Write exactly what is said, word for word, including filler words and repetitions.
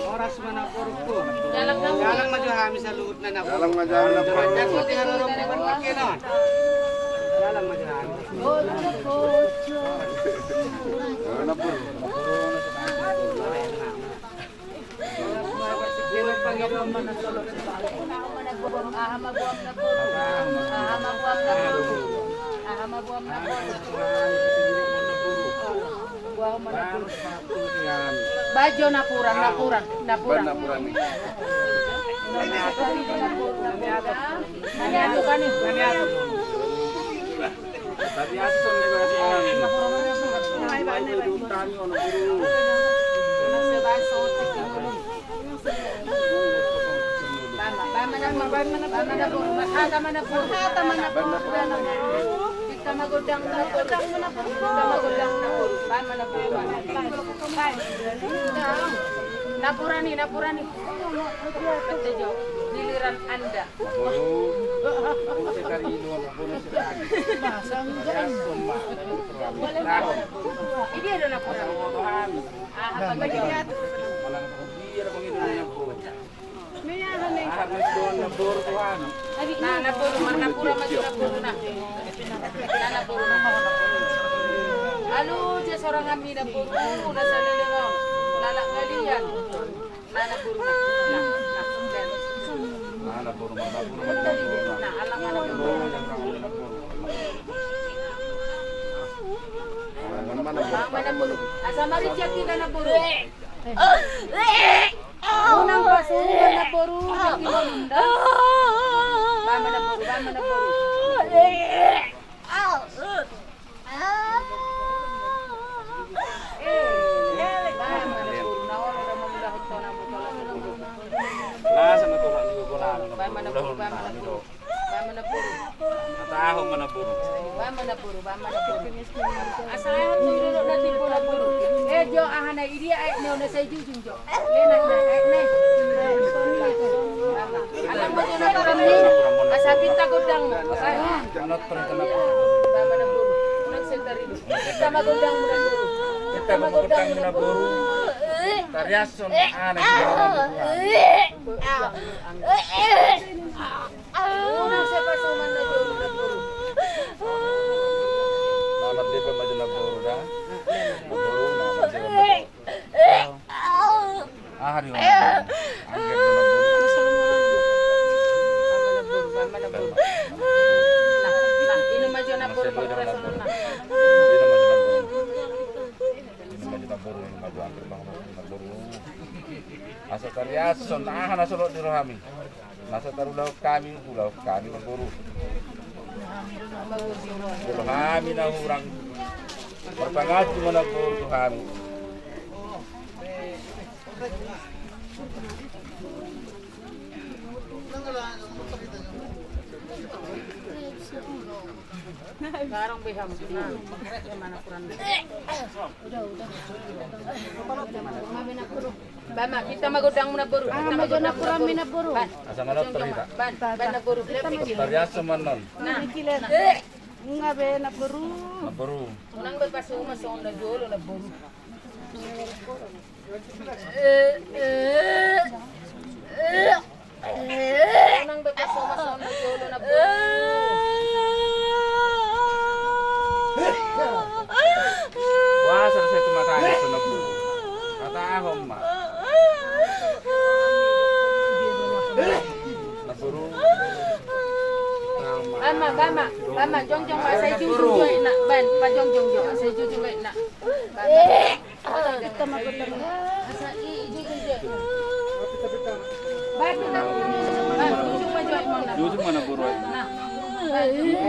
Horas ma naboru. Jalang ma jo hami saluhutna naboru. Jalang ma jo hami naboru. Bajo napuran, napuran, napuran. Tapi asal ni bahasa. Napurani, napurani. Giliran anda. Ini ada napurani. Na naboru, marnapura ma jo naboru na. Na naboru na. Alu jo sorang ami naboru na saleleng on. Lalak ngalian. Na naboru na. Na naboru, marnapura ma jo naboru na. Na ala ma naboru. Asa maricak hita naboru. Unang pasu naboru. Ba ma naboru, ba ma naboru. Ba ma naboru, na olo da mangulahon tona. Ba ma naboru, ba ma naboru. Ba ma naboru. Hatahon ma naboru. Ba ma naboru, ba ma naboru. Asa aha tu duduk na timbo naboru. Eh jo, aha na idia aek na sai jujung jo. Lenak na aek na. Alang ma jo naboru ni. Asa pinta gondang. Ba ma naboru. Unang sentari. Pinta ma gondang naboru. Pinta ma gondang naboru. Tariashon anak. Unang sai pasoman na jo naboru. Na mardepa ma jo naboru da. Naboru, na mardepa ma jo. Aha di. Angger jo naboru. Ba ma naboru, ba ma naboru. Na, na, inum ma jo naboru, ba ma naboru. Inum ma jo naboru, inum ma jo angger, ba ma naboru. Asa tariashon aha na solot di rohami. Nasa tarulahon hami, ulahon hami naboru. Jolo hami na hurang. Marpanganju ma naboru tu hami. Garong be hamu. Nah, mana kurang. Udah, udah. Ba ma, pinta ma gondangmu naboru. Pinta ma gondangmu naboru. Ba. Asa manat tarida. Ba, ba naboru. Tariashon ma annon. Nah. Nunga be naboru. Naboru. Unang be pasu ma songon na jolo naboru. Unang be pasu ma songon na jolo naboru. Wah, selesai tu matanya tu naboru. Hatahon ma. Naboru. Ba ma, ba ma, ba ma, jongjong ma, sai jujung jo aek na, ba, pajongjong jo, sai jujung aek na. Ba ma. Asa i, i, i, i. Ba, ba, ba, jujung ma jo aek na. Jujung ma naboru aek na. Ba, ba.